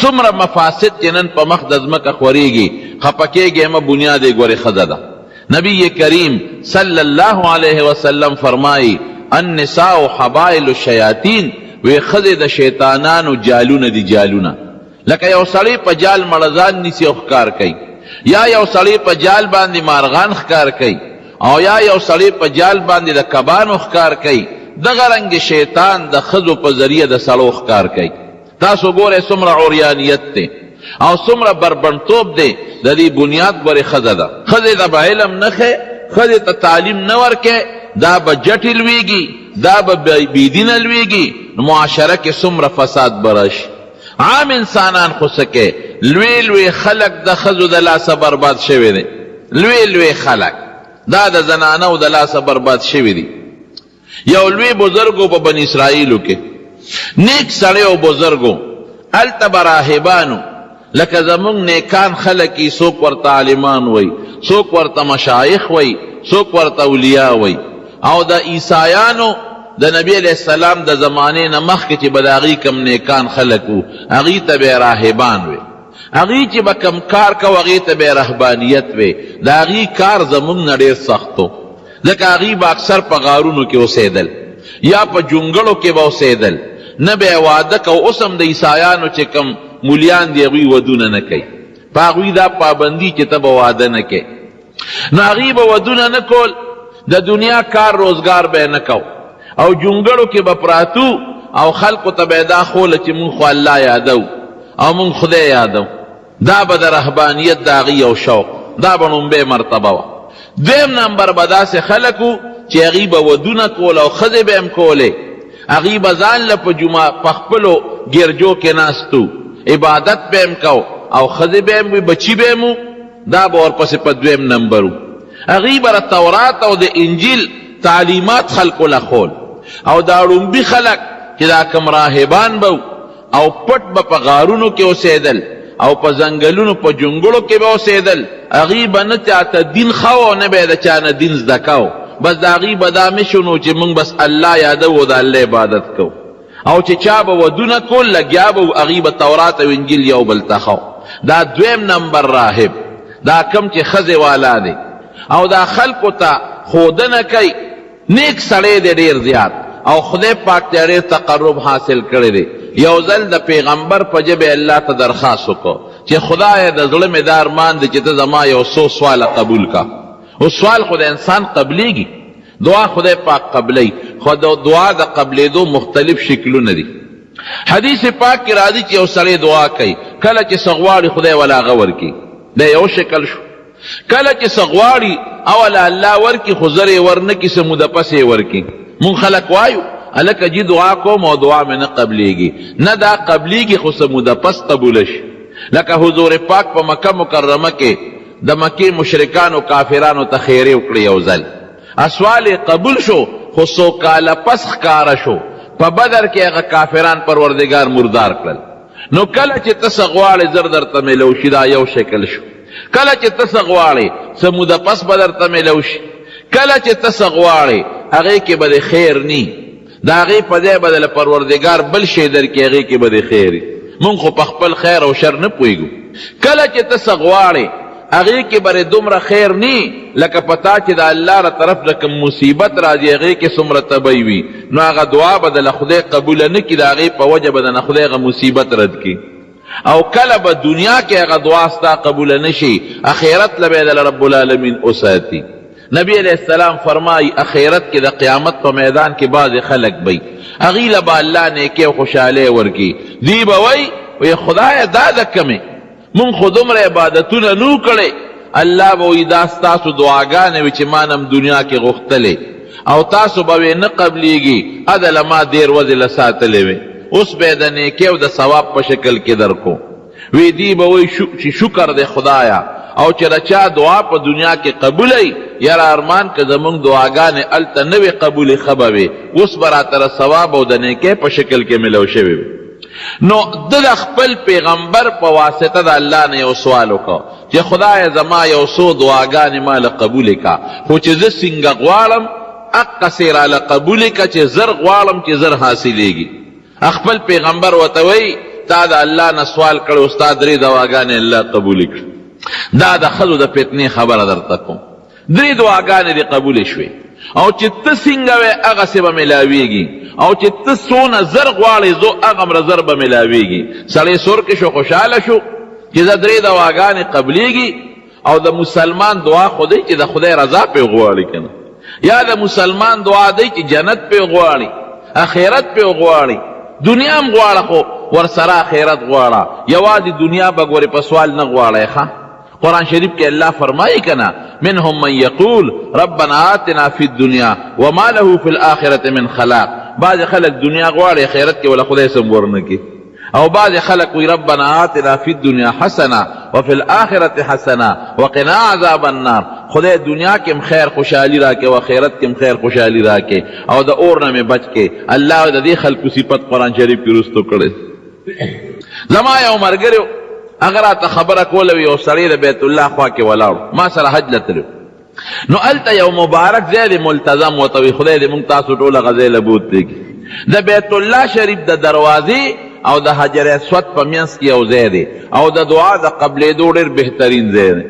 څومره مفاسد چې نن په مخ د ځمکه خورېږي، خپه کېږئ مه، بنیاد یې ګورې ښځه ده. نبی کریم صلی الله علیه وسلم فرمایي، النساء حبائل الشیاطین، وې ښځې د شیطانانو جالونه دي، جالونه. لکه یو سړی په جال مړزان نیسي او ښکار کوي، یا یو سړی په جال باندې مارغان ښکار کوي، او یا یو سړی په جال باندې د کبانو ښکار کوي، دغه رنګ شیطان د ښځو په ذریعه د سړو ښکار کوي. تاسو ګورئ څومره عریانیت دی او څومره بربنډتوب دی، د دې بنیاد ګورې ښځه ده. ښځې ته به علم نه ښې، ښځې ته تعلیم نه ورکې، دا به جټې لویږي، دا به بې دینه لویږي، نو معاشره کې څومره فساد به راشي. عام انسانان خو څه کې، لوی لوی خلک د ښځو د لاسه برباد شوي دي، لوی لوی خلک دا د زنانو د لاسه برباد شوي دي. یو لوی بزرګ و په بني اسرائیلو کې، نیک سړی او بزرګ و، هلته به راهبانو لکه زموږ نیکان خلک یې، څوک ورته عالمان وایي، څوک ورته مشایخ وایي، څوک ورته اولیاء وایي، او د عیسایانو د نبی علیه السلام د زمانې نه مخکې چې به د هغوی کوم نیکان خلک وو، هغوی ته به یې راهبان ویل. هغوی چې به کوم کار کوو هغې ته به یې رهبانیت ویل. د هغوی کار زموږ نه ډېر سخت و، ځکه هغوی به اکثر په غارونو کې اوسېدل یا په جونګړو کې به اوسېدل، نه به یې واده کوو. اوس هم د عیسایانو چې کوم مولیان دي هغوی ودونه نه کوي، په هغوی دا پابندي چې ته به واده نه کوې، نو هغوی به ودونه نه کول، د دنیا کار روزګار به یې نه کو او جونګړو کې به پراتو او خلکو ته به یې دا ښوله چې مونږ خو الله یادو او مونږ خدای یادو. دا به د رهبانیت د هغوی یو شوق، دا به ړومبۍ مرتبه وه. دویم نمبر به داسې خلک وو چې هغوی به ودونه کول او ښځې به هم کولې، هغوی به ځان له په جومات په خپلو ګرجو کې ناست وو، عبادت به هم کو او ښځې به هم وي، بچي به هم وو، دا به ورپسې په دویم نمبر وو. هغوی به د تورات او د انجیل تعلیمات خلکو له ښول او دا ړومبي خلک چې دا کوم راهبان به وو او پټ به په غارونو کې اوسېدل او په ځنګلونو په جونګړو کې به اوسېدل، هغوی به نه چاته دین ښوه او نه به یې د چا نه دین زده کاوه، بس د هغوی به دا مشن و چې موږ بس الله یادوو او د الله عبادت کوو. او چې چا به ودونه کول لګیا به وو، هغوی به تورات او انجیل یو بل ته ښوه. دا دویم نمبر راهب دا کوم چې ښځې والا دی او دا خلکو ته ښودنه کوي، نیک سړی دی ډیر زیات او خدای پاک ته ډیر تقرب حاصل کړی دی. یو ځل د پیغمبر په ژبه الله ته درخواست وکړ چې خدایه د زړه مې دا ارمان دی چې ته زما یو څو سواله قبول کا. او سوال خو د انسان قبلیږي، دعا خدای پاک قبلوي، خو د دعا د قبلیدو مختلف شکلونه دي. حدیث پاک کې راځي چې یو سړی دعا کوي، کله چې څه غواړي خدای ولا هغه ورکړي، دا یو شکل شو. کله چې څه غواړي اوله الله ورکړي خو زر یې ورنه کړي، څه موده پس یې ورکړي. مونږ خلک وایو هلکه جي دعا کوم او دعا مې نه قبلیږي، نه دا قبلیږي خو څه موده پس قبوله شي. لکه حضور پاک په مکه مکرمه کې د مکې مشرکانو کافرانو ته خیرې وکړې، یو ځل سوال یې قبول شو خو څو کاله پس ښکاره شو، په بدر کې هغه کافران پروردګار مردار کړل. نو کله چې ته څه غواړې زر درته میلو شي، دا یو شکل شو. کله چې ته څه غواړې څه موده پس به درته میلو شي. کله چې ته څه غواړې هغې کې به دې خیر نی، د هغې په ځای به د پروردګار بل شی درکړي، هغې کې به دې خیر وي. مونږ خو په خپل خیر او شر نه پوهېږو. کله چې ته څه غواړې هغې کې به دې دومره خیر نی لکه په تا چې د الله له طرف نه کوم مصیبت راځي هغې کې څومره تبعي وي، نو هغه دعا به د خدای قبوله نه کړي، د هغې په وجه به د خدای هغه مصیبت رد کړي. او کله به دنیا کې هغه دعا ستا قبوله نه شي، اخرت له به یې د رب العالمین وساتي. نبی علیه السلام فرمایي اخرت کې د قیامت په میدان کې بعضې خلک به وي هغوی له به الله نیکۍ او خوشحالۍ ورکړي، دوی به وایي وایي خدایه دا د کومې، مونږ خو دومره عبادتونه نو کړی. الله به وایي دا ستاسو دعاګانې وې چې ما نه هم دنیا کې غوښتلې او تاسو به وې نه قبلیږي، ادله ما دېر ورځې له ساتلې وې، اوس به یې د نیکۍ او د ثواب په شکل کې درکو. وی دی به وایي چې شکر دی خدایا، او چې د چا دعا په دنیا کې قبوله وي، یاره ارمان که زمونږ دعاګانې هلته نه وې قبولې ښه به وې، اوس به راته د ثواب او د نیکۍ په شکل کې ملو شوې وې. نو ده د خپل پیغمبر په واسطه د الله نه یو سوال وکړ چې خدایه زما یو څو دعاګانې ما له قبولې کا، خو چې زه څنګه غواړم هقسې راله قبولې کا چې زر غواړم چې زر حاصلېږي. خپل پیغمبر ورته وایي تا د الله نه سوال کړی او ستا درې دواګانې الله قبولې کړې. دا د ښځو د فتنې خبره درته کوم. درې دعاګانې دې قبولې شوې او چې ته څنګه وې هغسې به ملاویږي او چې ته څونه زر غواړې زو هغومره زر به ملاویږي. سړی سور کې شو، خوشحاله شو چې زه درې دواګانې قبلیږي. او د مسلمان دعا خو دی چې د خدای رضا پې غواړي که نه، یا د مسلمان دعا دی چې جنت پې غواړي، اخرت پې غواړي. دنیا هم غواړه خو ورسره اخرت غواړه، یوازې دنیا به ګورې په سوال نه غواړی. ښه، قرآن شریف کې الله فرمایي کنه، منهم من یقول ربنا آتنا فی الدنیا وما له فی الآخرة من خلاق. بعضې خلک دنیا غواړي، اخرت کې وله خدای سم ورنه کړي. او بعضې خلک وایي ربنا آتنا فی الدنیا حسنه وفی الآخرة حسنه وقنا عذاب النار. خدای دنیا کې هم خیر خوشحالي راکړي او آخرت کې هم خیر خوشحالي راکړي او د اور نه مې بچ کړي. الله د دې خلکو صفت قرآن شریف کې وروستو کړی. زما یو ملګری هغه راته خبره کوله، یو سړی د بیت الله خوا کې ولاړ، ما سره حج له تللی، نو هلته یو مبارک ځای دی ملتزم ورته وایي، خدای دې موږ تاسو ټول هغه ځای له بوتلي. د بیت الله شریف د دروازې او د حجر اسود په منځ کې یو ځای دی او د دعا د قبلېدو ډېر بهترین ځای دی.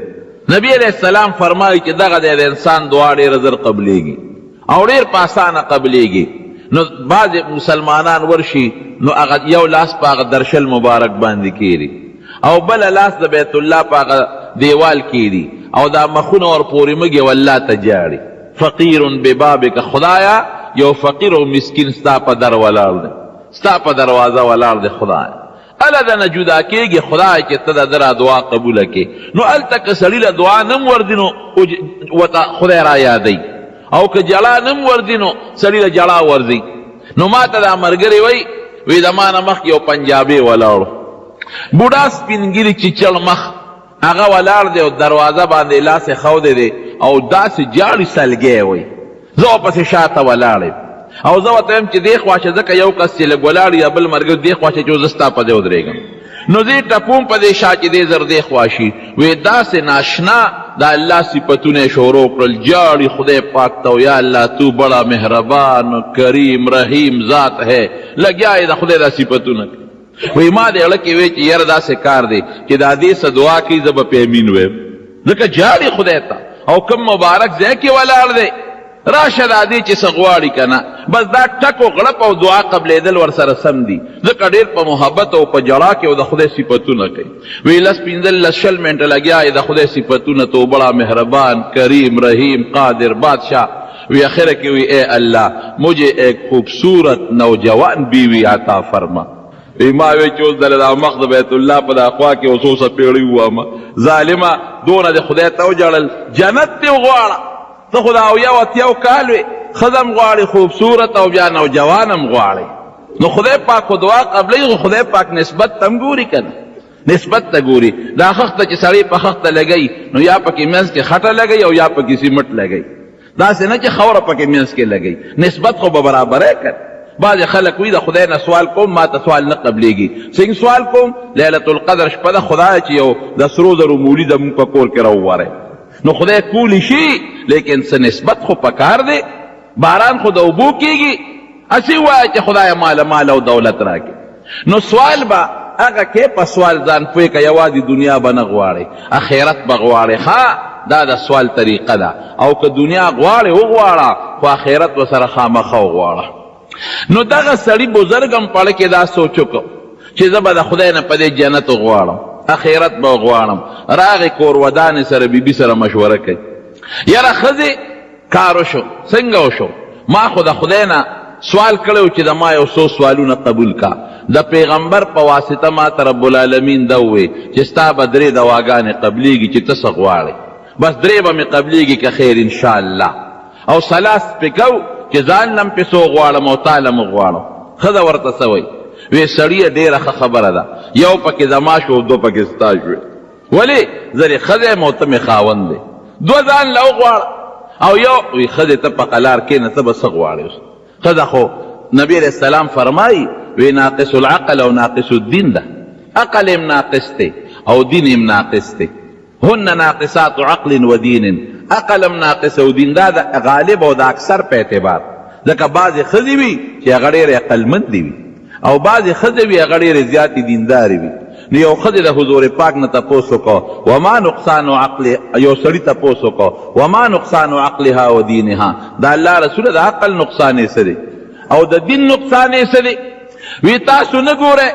نبی علیه السلام فرمایي چې دغه ځای د انسان دعا ډېره زر قبلېږي او ډېر په اسانه قبلېږي. نو بعضې مسلمانان ورشي نو هغه یو لاس په هغه درشل مبارک باندې کېږي او بل لاس د بیت الله په هغه دیوال کېږي او دا مخونه ور پورې مږي او الله ته ژاړي، فقیر ببابک، خدایا یو فقیر او مسکین ستا په در ولاړ دی، ستا په دروازه ولاړ دی، خدایا هله د نه جدا کېږي، خدای چې ته د ده را دعا قبوله کړې. نو هلته که سړي له دعا نه هم ورځي نو ورته خدای را یادوي، او که ژړا نه هم ورځي نو سړي له ژړا ورځي. نو ما ته دا ملګری وایي، وی د ما نه مخکې یو پنجابی ولاړ، بوډا سپین ږیری چیچړ مخ، هغه ولاړ دی او دروازه باندې لاس ایښودی دی او داسې جاړي سلګی وایي. زه ورپسې شاته ولاړ یم او زه ورته وایم چې دې خوا شه، ځکه یو کس چې لږ ولاړ یا بل ملګری دې خوا شه چې زه ستا په ځای ودرېږم، نو زه یې ټپوم په دې شا چې دې زر دې خوا شي. وې داسې ناشنا د الله صفتونه یې شروع کړل، جاړي خدای پاک ته، یا الله تو بڑا مهربان کریم رحیم ذات ہے، لګیا یې د خدای دا صفتونه. وایي ما دې زړه کې وی چې یاره داسې کار دی چې دا دې څه دعا کوي زه به پې امین وایم، ځکه ژاړي خدای ته او کوم مبارک ځای کې ولاړ دی، راشه دا دې چې څه غواړي که نه، بس دا ټک و غړپ او دعا قبلېدل ورسره سم دي، ځکه ډېر په محبت او په ژړا کې او د خدای صفتونه کوي. وی لس پنځلس شل منټه لګیا یې د خدای صفتونه، تو بڑا مهربان کریم رحیم قادر بادشاه. وی اخره کې وی اے الله مجھے ایک خوبصورت نوجوان بیوی عطا فرما. وی ما وی چې اوس دله دا مخ د بیت الله په دا خوا کې اوس اوسه پیړۍ ووامه، ظالمه دونه دې خدای ته وژړل، جنت دې وغواړه، ته خو دا اویا اتیاو کال وې، ښځه هم غواړې خوبصورت او بیا نوجوان هم غواړې، نو خدای پاک خو دعا قبلوي، خو خدای پاک نسبت ته هم ګوري که نه، نسبت ته ګوري. دا خښته چې سړی په خښته لګوي نو یا پکې منځ کې خټه لګوي او یا پکې سیمټ لګوي، داسې نه چې خاوره پکې منځ کې لګوي، نسبت خو به برابری کړي. بعضې خلک وایي د خدای نه سوال کوم ما ته سوال نه قبلېږي، څنګه سوال کوم؟ لیلة القدر شپه ده، خدای چې یو د سرو زرو مولي زموږ په کور کې راووری، نو خدای کولی شي، لیکن څه نسبت خو پکار دی. باران خو د اوبو کېږي، هسې ووایه چې خدایه ماله مال او دولت راکړي. نو سوال به هغه کې په سوال ځان پوه که، یوازې دنیا به نه غواړې، اخرت به غواړې. ښه دا د سوال طریقه ده، او که دنیا غواړې وغواړه، خو اخرت ورسره خامخا وغواړه. نو دغه سړي بزرګ هم په زړه کې دا سوچ وکړ چې زه به د خدای نه په دې جنت وغواړم، اخرت به وغواړم. راغی کور ودانې سره بیبي سره مشوره کوي، یاره ښځې کار وشو، څنګه وشو؟ ما خو د خدای نه سوال کړی چې د ما یو څو سوالونه قبول کا، د پیغمبر په واسطه ما ته رب العالمین دا ووی چې ستا به درې دواګانې قبلیږي چې ته څه غواړې، بس درې به مې قبلیږي که خیر انشاءالله، او سلاس پې کوو چې ځان له هم پې څه وغواړم او تا له هم وغواړم. ښځه ورته څه وایي؟ وې سړیه ډېره ښه خبره ده، یو پکې زما شو او دوه پکې ستا شوې، ولې زه دې ښځه یم او ته مې خاوند دی، دوه ځان له وغواړه او یو. وی ښځې ته په قلار کښېنه، ته به څه غواړې اوس؟ ښځه خو نبی علیه السلام فرمایي وی ناقص العقل او ناقص الدین ده، عقل هم ناقص دی او دین هم ناقص دی، هن ناقصات عقل و دین، عقل هم ناقص او دین، دا د غالب او د اکثر په اعتبار، ځکه بعضې ښځې وي چې هغه ډېرې عقلمندې وي او بعضې ښځې وي هغه ډېرې زیاتې دیندارې وي. نو یو ښځې د حضور پاک نه تپوس وکړو وما نقصان عقل، یو سړي تپوس وکړو وما نقصان عقلها و دینها، د الله رسوله د عقل نقصان یې څه دی او د دین نقصان یې څه دی؟ وی تاسو نه ګورئ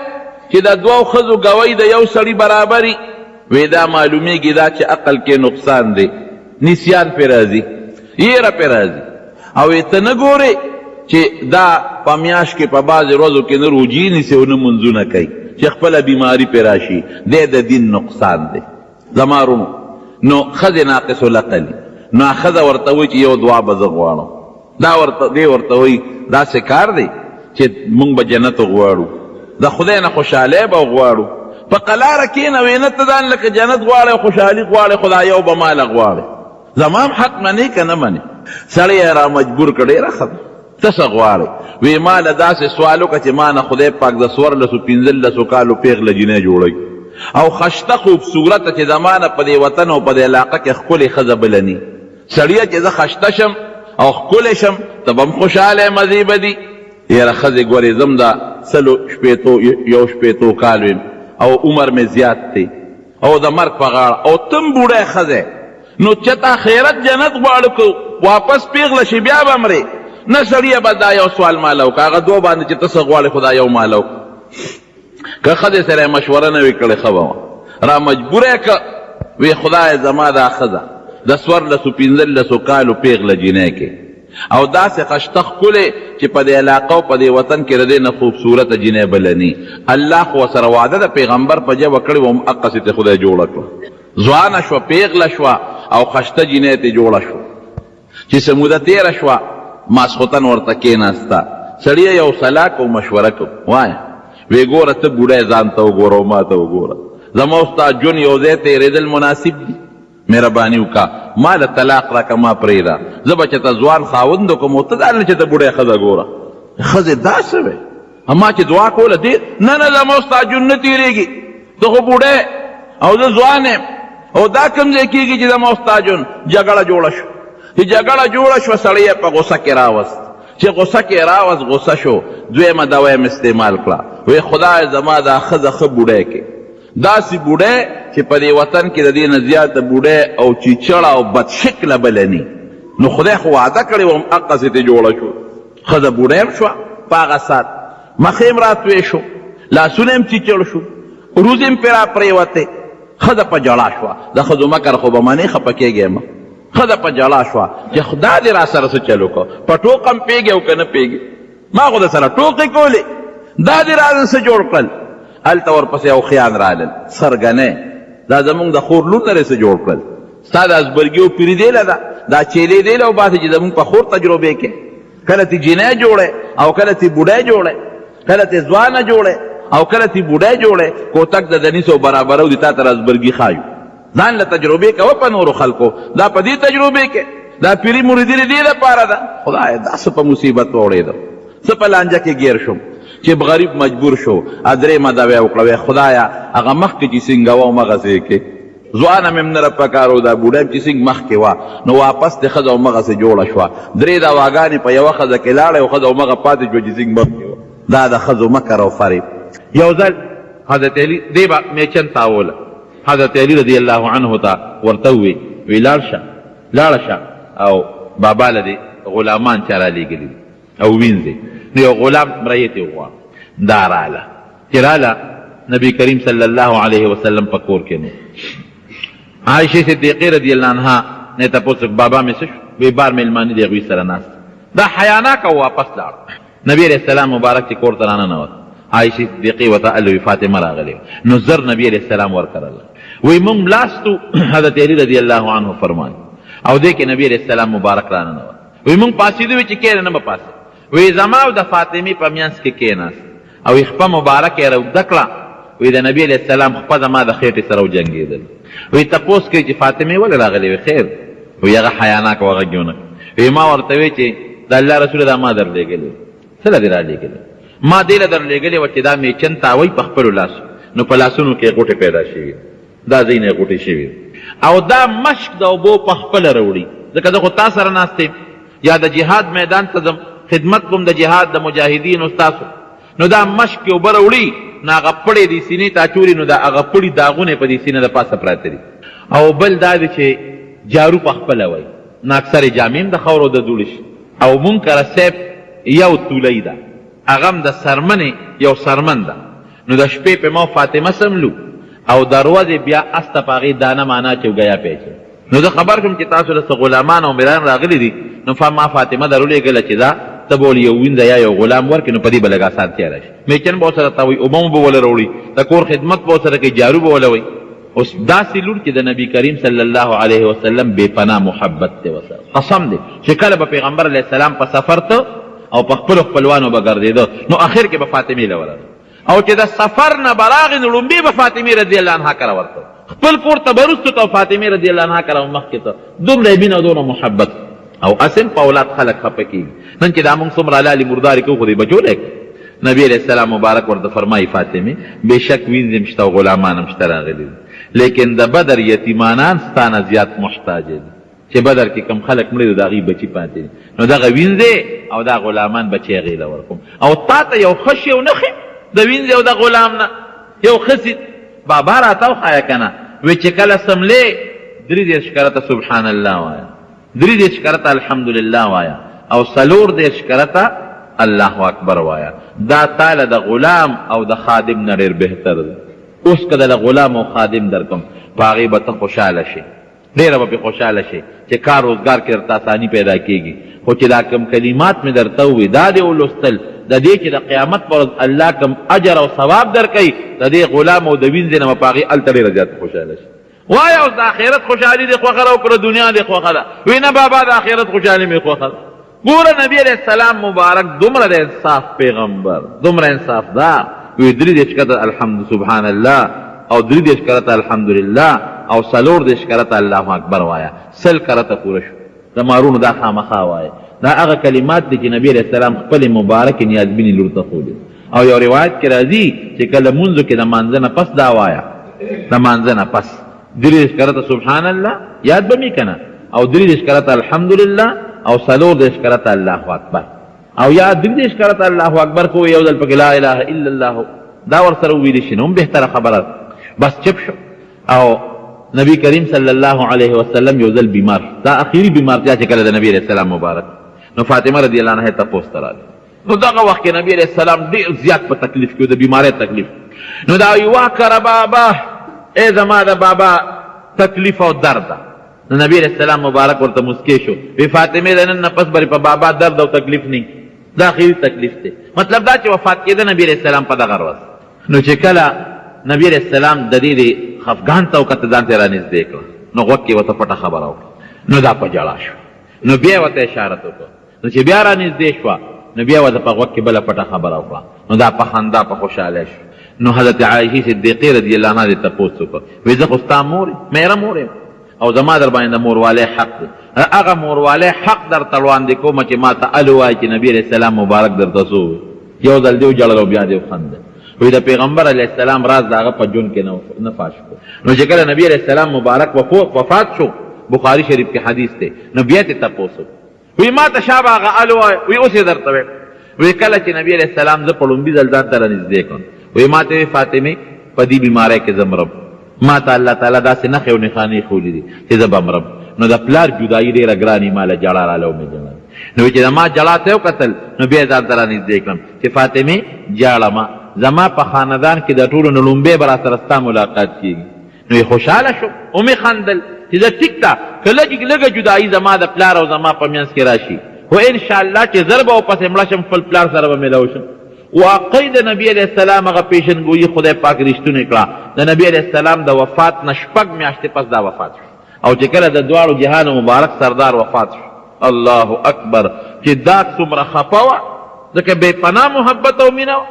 چې د دوو ښځو ګوی د یو سړي برابري؟ وی دا معلومیږي دا چې عقل کې نقصان دی، نسیان پې راځي، یره پې راځي. او وی ته نه ګورې چې دا په میاشت کې په بعضې ورځو کې نه روژې نیسي او نه لمونځونه کوي چې خپله بیماري پې راشي، دی د دین نقصان دی. زما وروڼو نو ښځې ناقص العقل، نو ښځه ورته وایي چې یو دعا به زه غواړم. دا ورته دی ورته وایي داسې کار دی چې موږ به جنت غواړو، د خدای نه خوشحالۍ به غواړو، په قلاره کښېنه وې نه ته ځان لکه جنت غواړې او خوشحالي غواړې، خو دا یو به ماله غواړې، زما هم حق منې که نه منې؟ سړی یې را مجبور کړ، ډېره ښه ده، ته څه غواړې؟ وې ما له داسې سوال وکړه چې ما نه خدای پاک د 14 15 کالو پېغله جینۍ جوړوي او خشته خوبصورته چې زما نه په دې وطن او په دې علاقه کې ښکلې ښځه بله ني. سړیه چې زه خشته شم او ښکلې شم ته به هم خوشحاله یې، مزې به دي. یاره ښځې ګورې زه هم د سلو شپېتو یو شپېتو کالو یم او عمر مې زیات دی او د مرګ په غاړه او ته هم بوډۍ ښځه، نو چې ته خیرت جنت غواړو که واپس پیغله شي بیا به مرې؟ نه سړیه بس دا یو سوال ماله وکړه، هغه دوه باندې چې ته څه غواړې خو دا یو ماله وکړه. که ښځې سره یې مشوره نه وي کړې ښه به وه. را مجبوره یې که وی خدایه زما دا ښځه د 14 15 کالو پیغله جینۍ کې او داسې خشته ښکلې چې په دې علاقه او په دې وطن کې د دې نه خوبصورته جینۍ بله نی. الله خو ورسره وعده د پیغمبر په ژبه کړې وه، هم هقسې ترې خدای جوړه کړه. ځوانه شوه، پیغله شوه او خشته جینۍ ترې جوړه شوه. چې څه موده تېره شوه، ماسخوتن ورته کېناسته، سړیه یو سلا کوو، مشوره کوو، وایه. وې ګوره ته بوډی ځان ته وګوره او ما ته وګوره، زما او ستا ژوند یو ځای تېرېدل مناسب دي؟ مهرباني وکړه ما له طلاق راکړه، ما پرېږده، زه به چېرته ځوان خاوند وکړم او ته ځان له چېرته بوډۍ ښځه ګوره. ښځې دا څه وې؟ ما چې دعا کوله دې نه نه زما او ستا ژوند نه تېرېږي، ته خو بوډی او زه ځوان یم او دا کوم ځای کېږي چې زما او ستا ژوند. جګړه جوړه شوه، چې جګړه جوړه شوه سړی یې په غوسه کې راوست، چې غوسه کې راوست غوسه شو، دویمه دوا یې استعمال کړه، وی خدای زما دا ښځه ښه بوډی کې، داسې بوډی چې په دې وطن کې د دې نه زیاته بوډی او چیچړه او بدشکله بله نی. نو خدای خو وعده کړې وه، هم هقسې ترې جوړه شوه. ښځه بوډۍ هم شوه په هغه ساعت، مخ یې هم راتوی شو، لاسونه یې هم چیچړ شو، روزې هم پرې راپرېوتې. ښځه په ژړا شوه، د ښځو مکر خو به منې، خفه کېږې مه. ښځه په ژړا شوه چې خدای دې راسره څه چل وکړ، په ټوقه هم پوهېږې او که نه پوهېږې، ما خو درسره ټوقې کولې، دا دې رانه څه جوړ کړل. هلته ورپسې اوښیان رالل، سرګنی دا زمونږ د خور لور نه څه جوړ کړل، ستا د ازبرګي او پیري دی له ده دا چیلې دی له وباسي چې زمونږ په خور تجربې کې کله تی جینۍ جوړی او کله تی بوډۍ جوړی، کله تی ځوانه جوړی او کله تی بوډۍ جوړی، کوتک د دنیسو برابرو دي، تا ته ازبرګي ښایو. ځان له تجربې کوه په نورو خلکو، دا په دې تجربې کې دا پیري مریدي دې لپاره ده. خدای دا څه په مصیبت وړېدم، څه په لانجه کې ګیر شوم چې غریب مجبور شو. درېیمه دوا یې وکړه، وایي خدایه هغه مخکې چې څنګه وه همغسې یې کې، ځوانه مې هم نه پکار و، دا بوډۍ چې څنګه مخکې وه نو واپس دې ښځه همغسې جوړه شوه. درې دواګانې په یوه ښځه کې لاړې او ښځه همغه پاتې شوه چې څنګه مخکې وه. دا د ښځو مکر او فریب. یو ځل حضرت علي دې به میچن تاوله، حضرت علی رضی الله عنه ته ورته ووی، وی لاړ شه، لاړه شه او بابا له دې غلامان چا رالېږلي دي او وینځي. نو یو غلام مریت یې وغواړ، دا راله، چې راله نبی کریم صلی الله علیه وسلم په کور کې نو عائشه صدیقه رضی الله عنها نه تاسو بابا مې څه شو؟ وی بار مېلمانه دی هغوی سره ناست. دا حیاناکه واپس لاړ. نبی علیه السلام مبارک چې کور ته راننوت، عائشې صدیقې ورته الوی فاطمه راغلې وه، نو زر نبی علیه السلام ورکرله، وی مونږ ملاستو. حضرت علی رضی الله عنه فرمایي او دې کې نبی علیه السلام مبارک راننوت، وی مونږ پاسېدو، وی چې کښېنه نه به پاسې، وی زما او د فاطمې په منځ کې کښېناست او وی خپه مبارکه یې راوږده کړه، وی د نبی علیه السلام خپه زما د خېټې سره وجنګېدل. وی تپوس کوي چې فاطمې ولې راغلې؟ وی خیر. وی هغه حیاناک و غږ یې ونه کړ. وی ما ورته وی چې د الله رسوله دا ما درلېږلې. څه له دې رالېږلې؟ ما دې له درلېږلې وه چې دا میچن تاوئ په خپلو لاسو، نو په لاسونو کې یې غوټې پیدا شوي، دا ځای نه یې غوټې شوي او دا مشک د اوبو په خپله راوړي، ځکه زه خو تا سره ناست یم، یا د جهاد میدان ته ځم، خدمت کوم د جهاد د مجاهدینو ستاسو. نو دا مشک اوبه راوړي، نو هغه پړی دې سینې ته اچولي، نو دا هغه پړي داغونه په دې سینه د پاسه پراته دي. او بل دا دی چې جارو په خپله وایي، نو اکثرې جامې هم د خاورو د دوړې شي. او مونږ کره صاحب یو تولۍ ده، هغه هم د څرمنې یو څرمن ده، نو د شپې په ما فاطمه سملو او د ورځې بیا اس ته په هغې دانه مانا اچوو، ګیا پې اچوو. نو زه خبر شوم چې تاسو له څه غلامان او میران راغلي دي، نو ما فاطمه درولېږله چې ځه ته به ول یو وینځه یا یو غلام ورکړې، نو په دې به لږ اسانتیا راشي، میچن به ورسره تاووي، اوبه مو به وله راوړي، د کور خدمت به ورسره کوي، جارو به وله وهي. اوس داسې لور چې د نبی کریم صلی الله علیه وسلم بې پناه محبت دی ورسره، قسم دی چې کله به پیغمبر علیه السلام په سفر ته او په خپلو خپلوانو به ګرځېده، نو اخر کې به فاطمې له ورغی، او چې د سفر نه به راغی نو ړومبی به فاطمې رضی الله عنها کره ورته، خپل کور ته به وروسته ته او فاطمې رضی الله عنها کره به مخکې ته. دومره یې مینه او دومره محبت. او هسې هم په اولاد خلک خفه کېږي. نن چې دا مونږ څومره حلالې مردارې کوو، خو دې بچو له نبی علیه السلام مبارک ورته فرمایي، فاطمې بېشک وینځې هم شته او غلامان هم شته راغلي دي، لیکن د بدر یتیمانان ستا نه زیات محتاج دي. چې بدر کې کوم خلک مړه دي، د هغوی بچي پاتې دي، نو دغه وینځې او دا غلامان بچی هغې له ورکوم، او تا ته یو ښه شی ونه ښیم د وینځې او د غلام نه یو ښه څیز بابا راته وښایه که نه. وی چې کله سملې 33 کرته سبحان الله وایه، 33 کرته الحمدلله وایه، او 34 کرته الله اکبر وایه، دا تاله د غلام او د خادم نه ډېر بهتر دی. اوس که د غلام او خادم درکم، په هغې به ته خوشحاله شې، ډېره به پرې خوشحاله شې چې کار روزګار کې درته اساني پیدا کېږي، خو چې دا کوم کلمات مې درته ووي، دا دې ولوستل، د دې چې د قیامت پر ورځ الله کوم اجر او ثواب درکوي، د دې غلام او د وینځې نه به په هغې هلته ډېره زیاته خوشحاله شې. وایه اوس د آخرت خوشحالي دې خوښه ده او که د دنیا دې خوښه ده؟ وی نه بابا، د آخرت خوشحالي مې خوښه ده. ګوره نبی علیه السلام مبارک دومره د انصاف پیغمبر، دومره انصاف دار، وی 33 کرته الحمد سبحان الله، او 33 کرته الحمدلله، او 34 کرته الله اکبر وایا، 100 کرته پوره شو. زما وروڼو دا خامخا وایه، دا هغه کلمات دي چې نبی علیه السلام خپلې مبارکې نیازبینې لور ته ښودلي. او یو روایت کې راځي چې کله مونځو کې د مانځه نه پس دا وایه، د مانځه نه پس 33 کرته سبحان الله یاد به مې کنه، او 33 کرته الحمدلله، او 34 کرته الله اکبر، او یا 33 کرته الله اکبر کو یو ځل پکې لا اله الا الله دا ورسره وویل شي، نو هم بهتره خبره. بس چپ شو. او نبی کریم صلی الله علیه وسلم یو ځل بیمار، دا اخیری بیمارتیا چې کله د نبی علیه السلام مبارک، نو فاطمه رضی الله عنها تپوس ته راغله. نو دغه وخت کې نبی علیه السلام ډېر زیات په تکلیف کې، د بیمارۍ تکلیف. نو دا یوه کره بابا، ای زما د بابا تکلیف او درد. نو نبی علیه السلام مبارک ورته مسکی شو، وی فاطمې د نن نه پس بری په بابا درد او تکلیف نه، دا اخري تکلیف دی. مطلب دا چې وفات کېده نبی علیه السلام په دغه ورځ. نو چې کله نبی علیه السلام د دې دې خفګان ته وکتل، ځان ته یې رانږدې کړه، نو غوږ کې ورته پټه خبره وکړه، نو دا په ژړا شو. نو بیا یې ورته اشارت وکړ، نو چې بیا را نږدې شوه، نو بیا ورته په غوږ کې بله پټه خبره وکړه، نو دا په خندا په خوشحالۍ شو. نو حضرت عایشې صدیقې رضی الله عنها دې تپوس وکړ، وی زه خو ستا مور یم، میره مور یم، او زما در باندې د موروالی حق دی، هغه موروالی حق درته وړاندې کوم چې ما ته ال وایي چې نبی علیه السلام مبارک درته څه وویل. یو ځل دې وژړل او بیا دې وخندل. وی د پیغمبر علیه السلام راز د هغه په ژوند کې نه فاش کړو. نو چې کله نبی علیه السلام مبارک وفات شو، بخاري شریف کې حدیث دی، نو بیا ترې تپوس وکړو، وی ما ته شابه هغه ال وایه. وی اوس یې درته وایم. وی کله چې نبی علیه السلام زه په ړومبي ځل ځان ته رانږدې کړم، وی ما ته وی فاطمې په دې بیمارۍ کې زه مرم، ما ته الله تعالی داسې نښې او نښانې ښولې دي چې زه به مرم. نو د پلار جدایي ډېره ګراني، ما له ژړا راله ومې ژړل. نو چې د ما ژړا ته وکتل، نو بیا یې ځان ته رانږدې کړم چې فاطمې ژاړه مه، زما په خاندان کې د ټولو نه ړومبی به راسره ستا ملاقات کېږي. نو یې خوشحاله شو، ومې خندل چې زه ټیک ده که لږ لږه جدایي زما د پلار او زما په منځ کې راشي، خو انشاءالله چې زر به ورپسې مړه شم، خپل پلار سره به میلاو شم. واقعي د نبی علیه السلام هغه پیشنګویي خدای پاک رښتونې کړه. د نبی علیه السلام د وفات نه شپږ میاشتې پس دا وفات شو. او چې کله د دواړو جهانو مبارک سردار وفات شو، الله اکبر، چې دا څومره خفه وه، ځکه بې پناه محبت او مینه وه،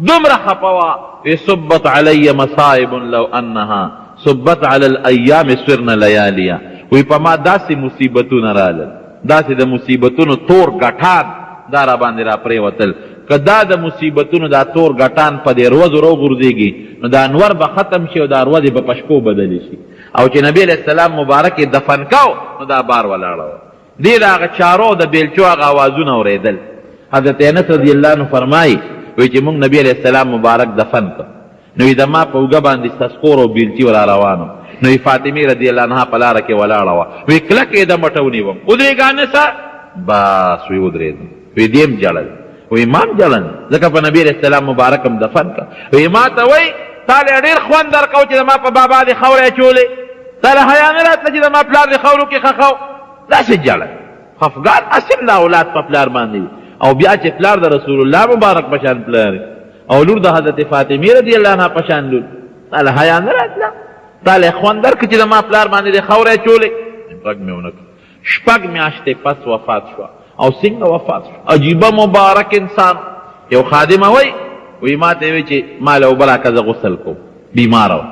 دومره خپه وه، وی صبت علی مصائب لو انها صبت علی الایام صرن لیالیا، وی په ما داسې مصیبتونه رالل، داسې د مصیبتونو تور غټان دا را باندې را پریوتل، که دا د مصیبتونو دا تور غټان په دې ورځو راوغورځېږي، نو دا انور به ختم شي او دا ورځې به په شپو بدلې شي. او چې نبی علیه السلام مبارک یې دفن کاو، نو دا بار ولاړه وه. دې د هغه چارو او د بیلچو هغه اوازونه اورېدل. حضرت انس رضی الله عنه فرمایي وایي چې مونږ نبي علیه السلام مبارک دفن کړ، نو وایي د ما په اوږه باندې سسخور او بیلچي را روان وو، نو وایي فاطمې رضی الله عنها په لاره کې ولاړه وه، وایي کلک یې د مټه ونیوم، ودرېږه انسه، بس وایي ودرېدم، وایي دې هم ژړل، وایي ما هم ژړل، ځکه په نبي علیه السلام مبارک هم دفن کړ. وایي ما ته وایي تا له ډېر خوند درکاو چې زما په بابا دې خاورې اچولې، تا له حیا نه راتله چې زما پلار دې خاورو کې ښخاو، داسې ژړل. خفګان اصل د اولاد په پلار باندې وي، او بیا چې پلار د رسول الله مبارک په شان پلار او لور د حضرت فاطمې رضی الله عنها په شان لور، تا له حیا نه راتله، تا له خوند درکړ چې زما پلار باندې دې خاورې اچولې. غږ مې ونه کړ. شپږ میاشتې پس وفات شوه. او څنګه وفات شو؟ عجیبه مبارک انسان. یو خادمه وایي، وایي ما ته وایي چې ما له اوبه راکړه زه غسل کوم، بیماره وه.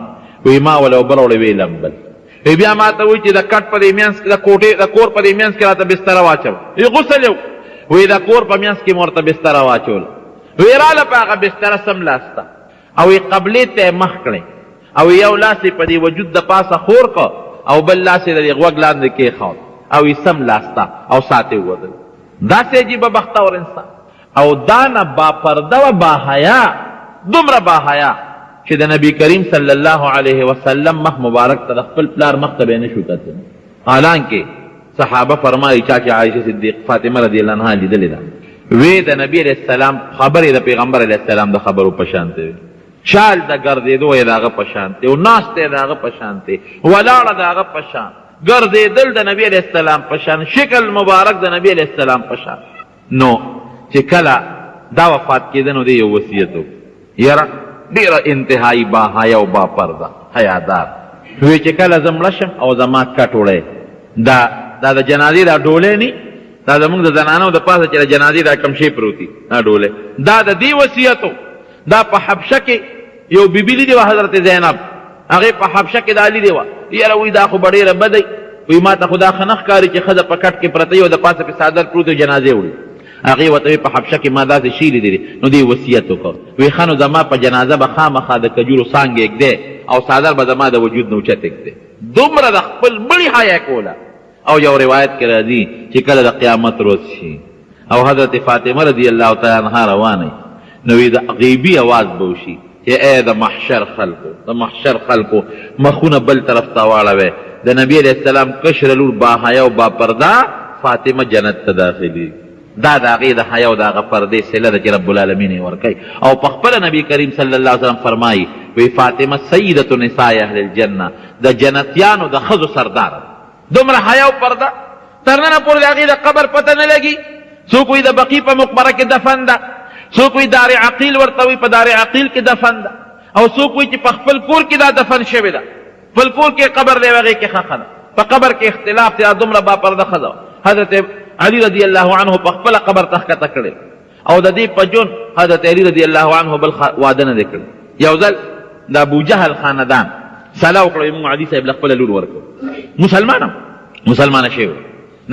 وایي ما وله اوبه راوړې، ویې لمبل. وایي بیا ما ته وایي چې د کټ په دې منځ کې، د کوټې د کور په دې منځ کې راته بستره واچوه. وایي غسل یې وکړ. وایي د کور په منځ کې مې ورته بستره واچوله. وایي راله په هغه بستره سملاسته او یې قبلې ته یې مخ کړی او یو لاس یې په دې وجود د پاسه خور کړ او بل لاس یې د دې غوږ لاندې کېښود او یې سملاسته او ساعت یې ووتل. داسې عجیبه بختور انسان او دا نه با پرده و با حیا، دومره با حیا چې د نبی کریم صلی الله علیه وسلم مخ مبارک ته د خپل پلار مخ ته به نه شو کتلی. حالانکه صحابه فرمایي چا چې عایشه صدیق فاطمه رضی الله عنها لیدلې ده، وی د نبی علیه السلام خبرې د پیغمبر علیه السلام د خبرو په شان دی، چال د ګرځېدو یې د هغه په شان دی، او ناسته یې د هغه په شان دی، ولاړه د هغه په شان، ګرځېدل د نبی علیه السلام په شان، شکل مبارک د نبی علیه السلام په شان. نو چې کله دا وفات کېده نو دی یو وصیت وکړ، یاره ډېره انتهایي با حیا او با پرده حیادار، وی چې کله زه مړه شم او زما کټ وړی دا دا د جنازې دا ډولی نی، دا زمونږ د زنانو د پاسه چې د جنازې دا کم شی پروت دي دا ډولی، دا د دې وصیت و. دا په حبشه کې یو بیبي لیدې وه حضرت زینب، هغې په حبشه کې دا لیدې وه، یاره وایي دا خو به ډېره بده وي، وایي ما ته خو دا ښه نه ښکاري چې ښځه په کټ کې پرته وي او د پاسه پرې څادر پروت وي جنازې وړي. هغې ورته وایي په حبشه کې ما داسې شی لیدلی، نو دې وصیت وکړ، وایي ښه نو زما په جنازه به خامخا د کجورو څانګې ږدی او څادر به زما د وجود نه اوچت ږدی. دومره د خپل مړي حیا کوله. او یو روایت کې راځي چې کله د قیامت ورځ شي او حضرت فاطمه رضی الله تعالی عنها روانه نو د غیبی आवाज به وشي چې ای د محشر خلکو، د محشر خلکو مخونه بل طرف ته واړوي، د نبی علیه السلام کشره لور با حیا او با پرده فاطمه جنت ته داخلي. دا د هغې د حیا او د هغه پردې صله ده چې رب العالمین یې ورکوي. او په خپله نبی کریم صلی الله علیه وسلم فرمایي، وایي فاطمه سیدة نساء اهل الجنه، د جنتیانو د ښځو سرداره ده. دومره حیا او پرده تر ننه پورې د هغې د قبر پته نه لګي. څوک وایي د بقیع په مقبره کې دفن ده، څوک وایي دار عقیل ورته وایي په دار عقیل کې دفن ده، او څوک وایي چې په خپل کور کې دا دفن شوې ده، خپل کور کې قبر دی هغې کې ښخه ده. په قبر کې اختلاف دی، دا دومره باپرده ښځه وه. حضرت علی رضی الله عنه په خپله قبر ته ښکته کړې او د دې په ژوند حضرت علی رضی الله عنه بل واده نه دی کړی. یو ځل د ابو جهل خاندان سلا وکړه، موږ علي صاحب له خپله لور ورکړو، مسلمانه مسلمانه شوی.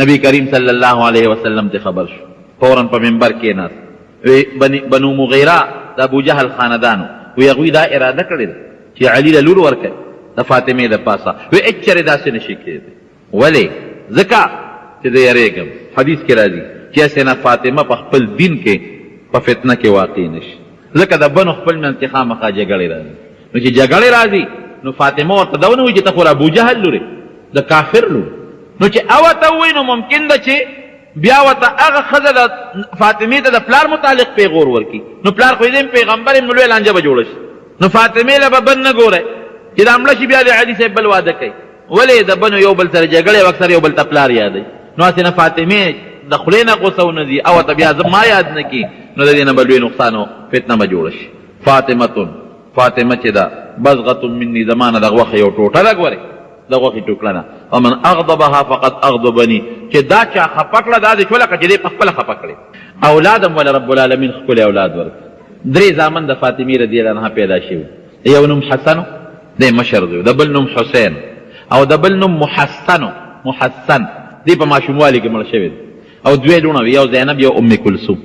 نبی کریم صلی الله علیه وسلم ته خبر شو، فورا په منبر کېناست. وی بنو مغیره د ابو جهل خاندانو، وی هغوی دا اراده کړې ده چې علي له لور ورکړي د فاطمې د پاسه. وی هېڅ چېرې داسې نشي کېدی. ولې؟ ځکه چې زه یریږم، حدیث کې راځي چې هسې نه فاطمه په خپل دین کې په فتنه کې واقع نه شي، ځکه د بنو خپل منځ کې خامخا جګړې راځي، نو چې جګړې راځي نو فاطمه ورته دا ونه وایي چې ته خو د ابوجهل لور یې، د کافر لور، نو چې ورته ووایي نو ممکن ده چې بیا ورته هغه ښځه د فاطمې ته د پلار متعلق پیغور ورکړي، نو پلار خو یې دی پیغمبر یم، نو لویه لانجه به جوړه شي. نو فاطمې له به بن نه ګوری چې دا مړه شي بیا د علي صاحب بل واده کوي. ولې د بنو یو بل سره جګړې او اکثر یو بل ته پلار یادوي، نو هسې نه فاطمې د خولې نه غوسه ونه ځي او ورته بیا ما یاد نه کړي، نو د دې نه به لوی نقصان او فتنه به جوړه شي. فاطمة، فاطمه چې ده، بضغة مني، زما نه د غوښې یو ټوټه ده، ګورې د غوښې ټوکړه ده، ومن اغضبها فقد اغضبني، چې دا چا خفه کړه داسې شوه لکه چې دی په خپله خفه کړې. اولاد هم وله رب العالمین ښکلی اولاد ورکړ. درې زامن د فاطمې رضی الله عنها پیدا شوي، یو نوم حسن دی مشر زوی، د بل نوم حسین او د بل نوم محسن، محسن دی په ماشوموالي کې مړ شوی دی. او دوې لوڼه وې، یو زینب یو ام کلثوم،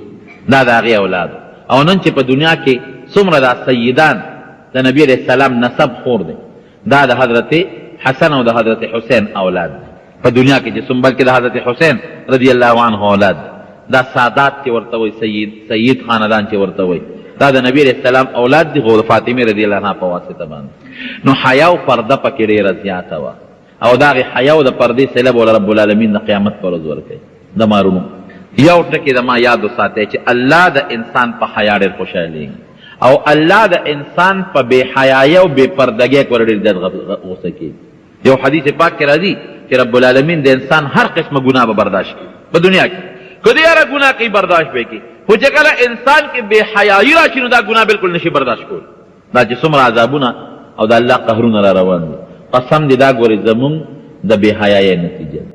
دا د هغې اولاد. او نن چې په دنیا کې څومره دا سیدان د نبی علیه السلام نسب خور دی، دا د حضرت حسن او د حضرت حسین اولاد دی په دنیا کې چې څومره، بلکې د حضرت حسین رضی الله عنه اولاد دی. دا سادات چې ورته وایي، سید، سید خاندان چې ورته وایي، دا د نبی علیه السلام اولاد دي خو د فاطمې رضی الله عنها په واسطه باندې. نو حیا او پرده پکې ډېره زیاته وه او د هغې حیا او د پردې صله به ورله رب العالمین د قیامت په ورځ ورکوي. د مارونو یو ټکی د ما یاد وساتئ چې الله د انسان په حیا ډېر خوشحالېږي او الله د انسان په بې حیایۍ او بې پردګۍ کور ډېر زیات غوسه کېږي. یو حدیث پاک کې راځي چې رب العالمین د انسان هر قسمه ګناه به برداشت کړي په دنیا کې، که دی هره ګناه کوي برداشت به یې کړي، خو چې کله انسان کې بې حیایي راشي نو دا ګناه بالکل نشي برداشت کولی. دا چې څومره عذابونه او د الله قهرونه را روان دي، قسم دې دا ګورې زمونږ د بې حیایۍ نتیجه ده.